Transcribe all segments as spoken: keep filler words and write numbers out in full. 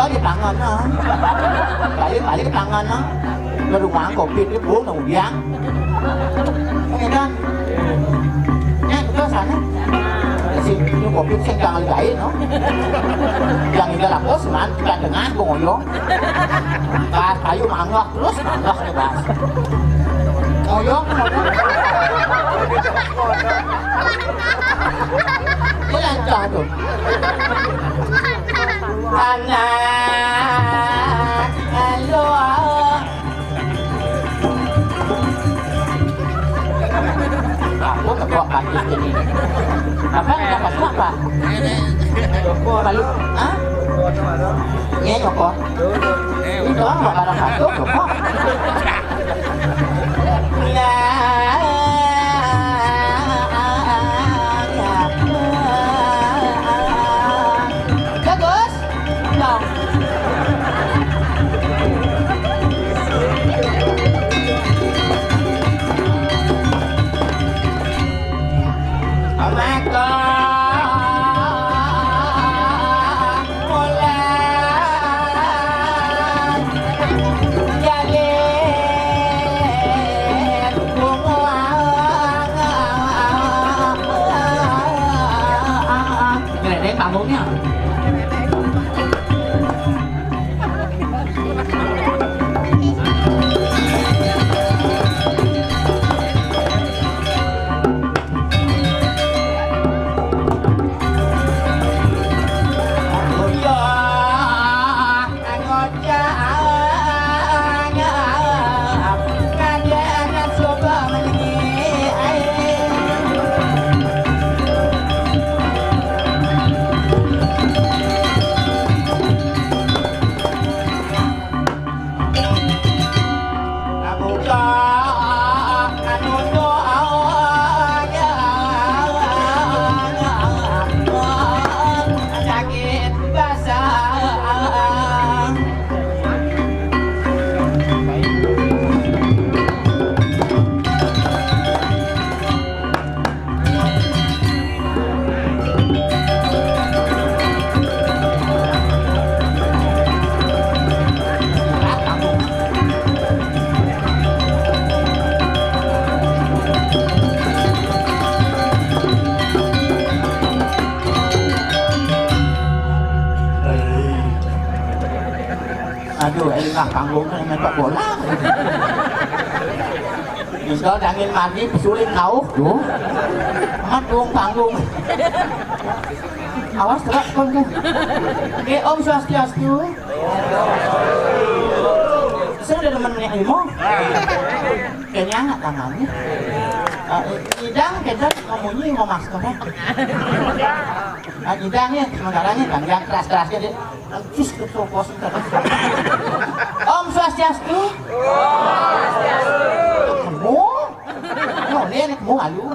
Di tangan, ah. Balik-balik tangan, ah. Ngerumang covid di bung nang udiang. Ini kan. Nya, kita sana. Si, ini covid sing jangan gain, no. Yang ini lapos, man, kita tengah, bung oyong. Pas kayu mangga terus, mangga nih, Bas. Oyong, oyong. Ini lancar tuh. Anak, ayo. Aku tepuk kaki sini. Apa? Apa? Apa? Malu? Hah? Ini nyokok. Ini doang, barang satu, nyokok. Bagus. Dong. Ngeledek panggungnya. Aduh, elah panggung main sepak bola. Misal dangin mandi pesulit kau tuh. Amat dong panggung. Awas terak panggung. Oke, Om Swastiastu. Saya udah demen nih ilmu. Kayaknya nggak tangannya. Eh, idang kita mau munyi mau masker. Ah, idang nih sementara nih panjang keras-keras aja. Cus, ketua pos, ketua pos. Om Swastiastu. Ketemu. Oh, ini anak mau alu.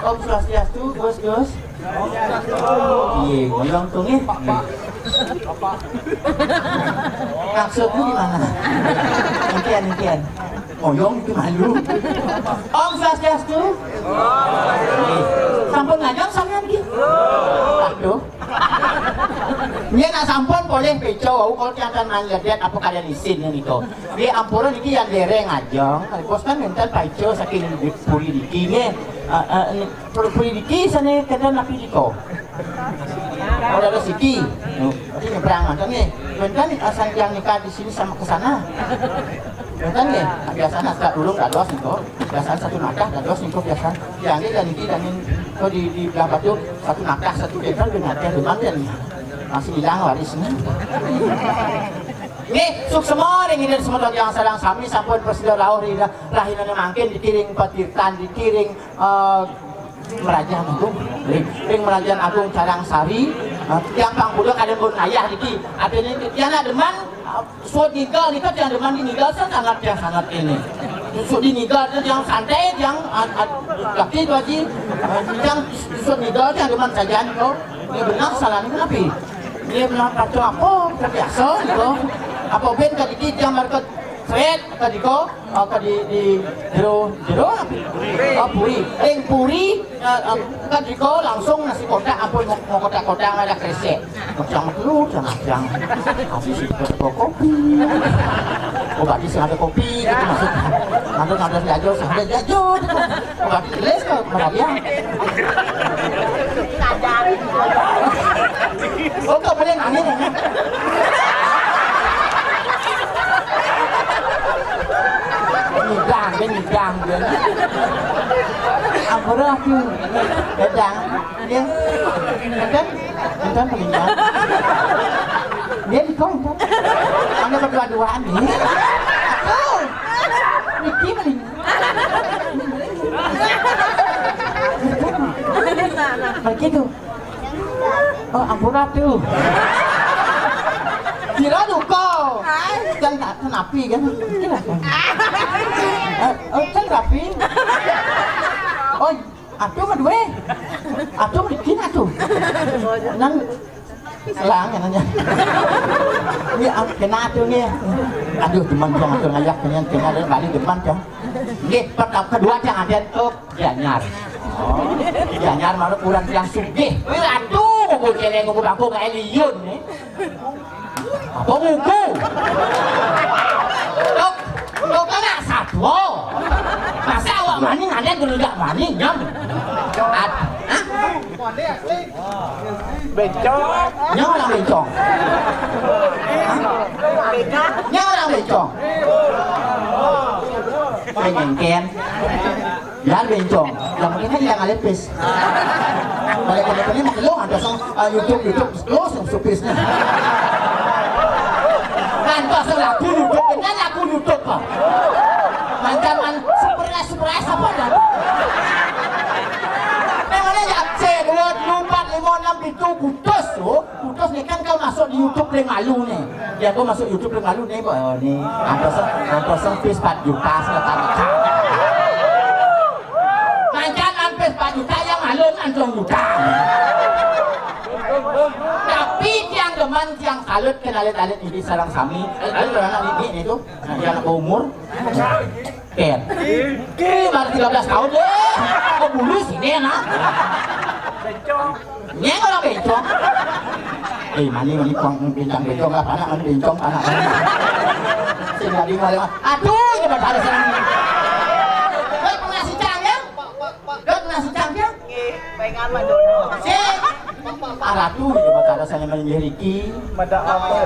Om Swastiastu, Gus, Gus. Iya, ngomong tuh nih. Maksudmu gimana? Impian, impian. Oyong itu malu. Om Swastiastu. Sampun ngajeng sampean ki? Aduh. Nya nak sampun polih peco wau kalau tiang tan manledet apa kalian isin nika. Di ampura niki yang dereng ngajeng. Bos kan minta peco saking puri niki nggih. Eh, eh, puri niki sana kena napi nika. Oh, ada siki. Berarti nyebrang mantan nih. Kan asal yang nikah di sini sama ke sana. Kan nih, biasanya tak dulu nggak dos itu. Biasanya satu nakah nggak dos itu biasa. Ya, ini dan ini dan ini. Kok di, di belah batu satu nakah satu dental dengan dia deman dan masih hilang warisnya. Nih, suksema ring ida semua yang sarang sami sampun prasida rauh ring rahina mangkin dikiring patirtan dikiring eh, Merajan Agung, ring, ring Merajan Agung Carang Sari, eh, tiang pangkuda kadang pun ayah niki. Artinya tiang nak deman, eh, suat ngigal nika tiang deman di ngigal sangat tiang sangat ini. Suat di ngigal tiang santai tiang, ah, ah, laki tu aji, eh, tiang suat ngigal tiang deman saja tu. Ini benar salah ni kenapa? Ini benar kacau apa? Terbiasa tu. Apa ben tadi tiang market Sret, tadi ko, oh, ka di, di jero, jero apa? Oh, puri. Ing puri, eh, eh, tadi ko langsung nasi kotak, ampun, mau, mau kotak-kotak ada kresek. Macam tu, macam-macam. Habis itu ada kopi. Oh, berarti sing ada kopi, gitu maksudnya. Ada, ada jajo, sing ada jajo. Berarti jelas kalau merayang. Oh, kau boleh nangis, ya? Ngidang, dia ngidang, dia. Ampura aku. Ngidang. Dia. Enten, enten paling ngidang. Dia di kau, enten. Mana berdua-duaan, ni? Aku. Niki paling. Begitu. Oh, ampun, ratu. Kira duko. Kan tak kenapi, kan? Kira, kan? Eh, oh, kan rapi. Oh, atuh mah duwe. Atuh bikin atuh. Nang selang, katanya. Ini, ah, kena atuh, nih. Aduh, teman, jangan atuh ngayak, kena, kena, balik teman, kan. Nggih, pertama, kedua, jangan ada, oh, Gianyar. Oh, Gianyar malah kurang tiang sugih. Wih, aduh, ngumpul celeng, ngumpul bangku, kayak liun, nih. Apa buku? Tok, tok kena satwa. Masa awak maning ada gelundak maning, nyam? Ad-, hah? Bencong. Nyam orang bencong. Hah? Nyam orang bencong. Pengen ken. Yan bencong. Yang penting kan yang ngalih pis. Balik ke depannya makin lo ngantos sang, eh, YouTube, YouTube, lo sang supisnya. Ngantos sang lagu YouTube, kan lagu YouTube, Pak. Mancaman surprise, surprise apa dah? Yang ada ya, C, dua, empat, lima, enam, itu putus, oh. Putus nih kan kau masuk di YouTube paling malu nih. Ya, kau masuk YouTube paling malu nih, Pak. Oh, nih. Ngantos, ngantos sang pis empat juta, saya tahu. Mancan ampis empat juta, yang malu ngantung juta. Tapi tiang demen, tiang salut, kenalit-alit ini sareng sami. Eh, ayo, anak ini, ini tuh. Nah, dia anak umur. Ken. Ki, baru tiga belas tahun, deh. Kok bulu sini, anak? Nyeng orang bencong. Eh, mani, mani, kuang bintang bencong, apa anak, mani bencong, anak, mani. Sing tadi malah, aduh, ini pada ada senang. Weh, pernah si Cang, ya? Dot nasi cangkang? Nggih, bayangan Mak Dono. Sik. Pak Ratu, ya, Pak Ratu, saya main Riki. Mada apa?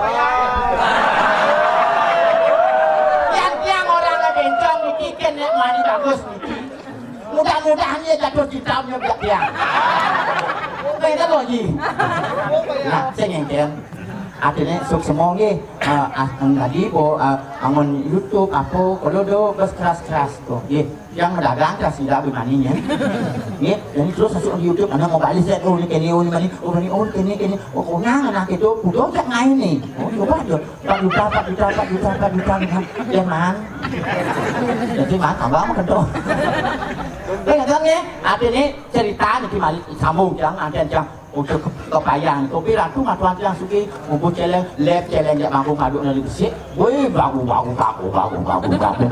Yang tiang orang bencong niki, ken nek mani bagus niki. Mudah-mudahan ya jatuh cinta punya biak dia. Beda loh, Ji. Nah, saya ngengkel. Artinya, suk semua nggih. Ah, ah, tadi, po, ah, angon YouTube, apa, kalau do, bes keras-keras tuh, nggih. Yang madagang kasih dah bemani nya. Nggih, jadi terus masuk di YouTube, anak mau balik set, oh, ini kene, oh, ini mani, oh, ini, oh, kene, kene. Oh, konyang anak itu, kudu tak ngai ni. Oh, coba tu. Empat juta, empat juta, empat juta, empat juta, empat juta. Ya, man. Jadi, man, tambah makan tu. Eh, kata ni, arti ni cerita ni kembali sambung, jangan, jangan, jangan. Untuk ke-, kebayang, kopi ratu matuan tiang suki, ngumpul celeng, lep celeng jak bangku ngaduk dari besik. Woi, bagu, bagu, bagu, bagu, bagu, bagu.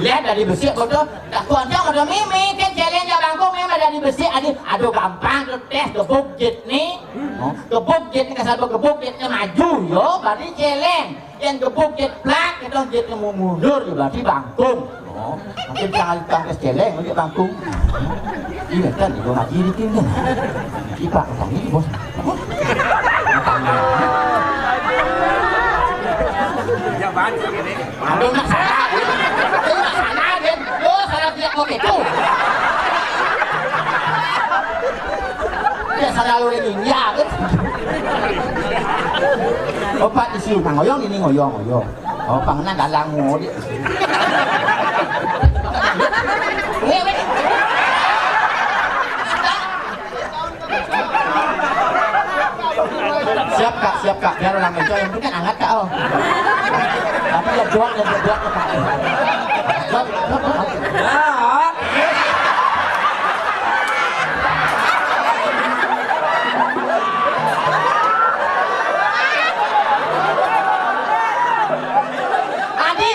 Lep dari besik, kau tu, tak kuat jam ada mimi, kan celeng jak bangku memang dari besik, ada, ada gampang tu tes gebuk jit ni. Oh, gebuk jit ni, kasar gebuk jit ni maju, yo, balik celeng. Yang gebuk jit plak, kita jit yang mau mundur, ya berarti bangkung. Oh, mungkin jangan tangkas celeng, dia bangkung. Iya kan, itu ngaji di tim kan. Ipak, tadi bos. Ya, bantu ini. Aduh, nak salah. Aduh, nak salah, kan. Oh, salah dia kok itu. Ya, salah lu ini. Ya, kan. Opat isi, nah, ngoyong ini, ngoyong, ngoyong. Oh, pang na galang mo di. Siap, Kak, siap, Kak. Biar orang itu yang penting angkat, Kak, oh. Tapi ya, jual, ya, jual, Kak. Jual, jual, jual. Adi,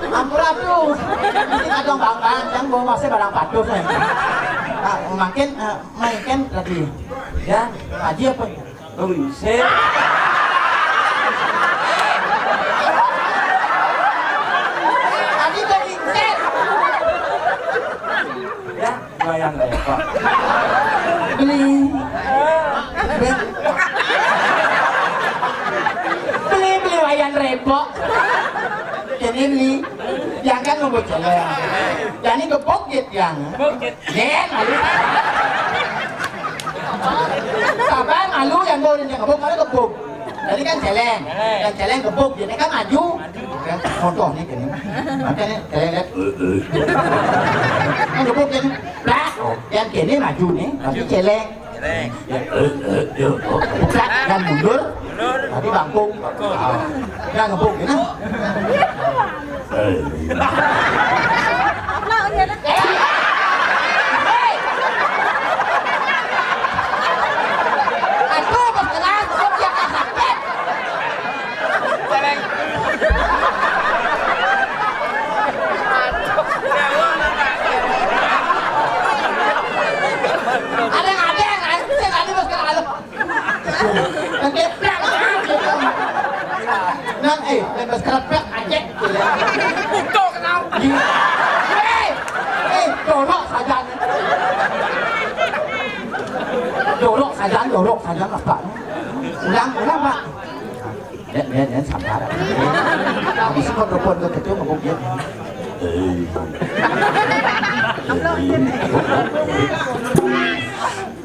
Ampun atuh. Ini kadang bangkang, yang bawa masih barang patus nih. Ah, makin, eh, makin lagi. Ya, ngaji apa? Tadi dari Ya, lumayan lah ya, Pak. Beli. Beli, beli wayan repok. Jadi beli. Yang kan ngebut jalan. Jadi gebuk gitu yang. Yen, malu. Sabar, malu yang gue udah ngebuk, malu gebuk. Jadi kan celeng. Yang celeng gebuk, jadi kan maju. Kan contoh nih gini. Makanya celeng lihat. Kan gebuk gini. Plak. Yang gini maju nih, tapi celeng. Bukan, yang mundur. Tapi bangkung. Yang ngebuk gini. Aduh, berkeras, kok dia kasar. Ada yang ada yang lain, saya tadi berkeras. Nang, eh, nang kelepek aja. Buka kenal. Iya. Eh, eh, dorok saja. Dorok saja, dorok saja, Pak. Ulang, ulang, Pak. Nek, nek, nek, sabar. Habis itu telepon ke ketua ngomong dia. Eh. Eh.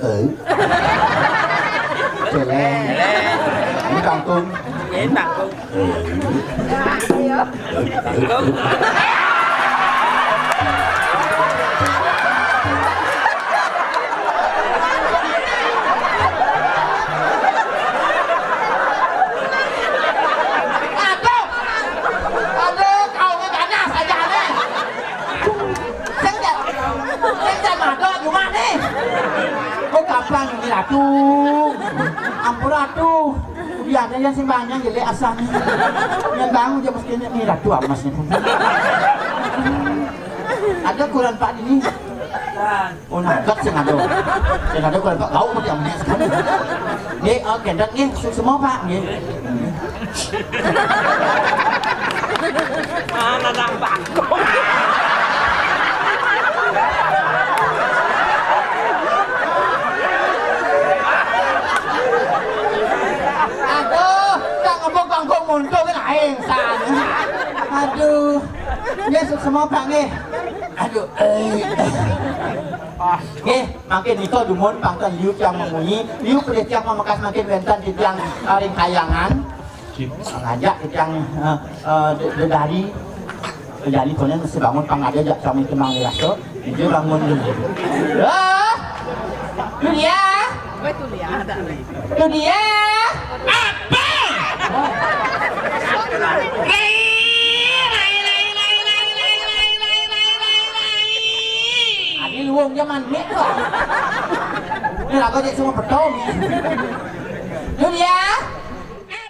Eh. Celeng. Ini kangkung. Ini kangkung. Eh. Kangkung. Aduh, aduh, kau ni ganas aja ni. Sing dah, sing dah madok rumah ni. Oh, kapan ni, Ratu? Ampun, Ratu. Biar dia simpannya jadi asal ni. Yang bangun dia mesti ni, ni Ratu Amas ni. Ada kurang Pak ini. Oh, nangkep sing ada. Sing ada kalau Pak bau macam ni sekarang. Ni, oh, kendang ni, su-, semua Pak ni. Mana nampak? Aduh, tak ngebok bangkong muntung lain sana. Aduh, ni su-, semua Pak ni. Aduh, eh. Nggih, mangkin nika dumun pangkén liu tiang mamunyi, liu pelih tiang mamekas mangkin wénten titiang, eh, ring kahyangan. Ngajak titiang, eh, eh, de-, dedari. Dedari koné mesti bangun pang ada jak sami kemang dirasa. Dia bangun dulu. Loh! Dunia! Dunia! Apa? Adi luwung jaman mik kok. Ini lagu cek semua betul.